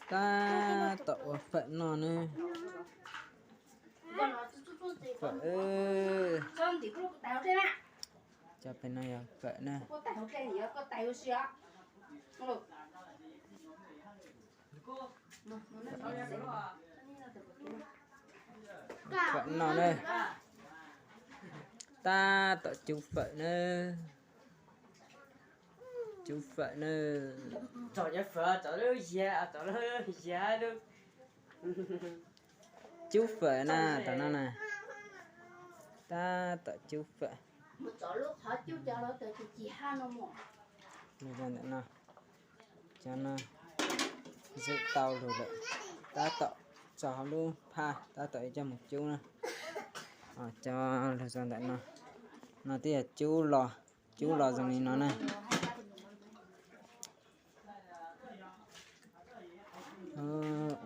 Tab tom ua fawm no ne. Fawm. Cov pem no yog fawm na. Fawm no na. Tab tom cub fawm na. Cub fawm na. Cub fawm na, tom no na. Tab tom cub fawm. Lug rau ntawm no. Cov no zwm tau lug lawm. Tab tom tso hauv lub phaj, tab tom yuav coj mus cub na. Cov lug rau ntawm no, no twb yog cub los, cub los zoo li no na.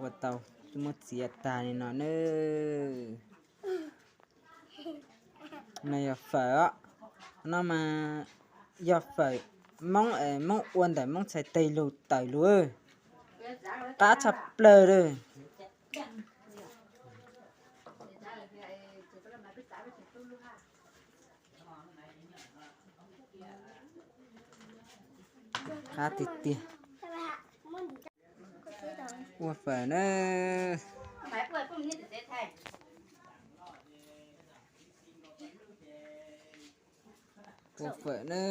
Ua tau, twb muab txiav tag li no na. No yog fawm os. No mas yog fawm Moob, Moob ua ntawm Moob txhais tes lug tawm lug, qab tshaj plawg lawm. Qab tiag tiag. Ua fawm na. Ua fawm na.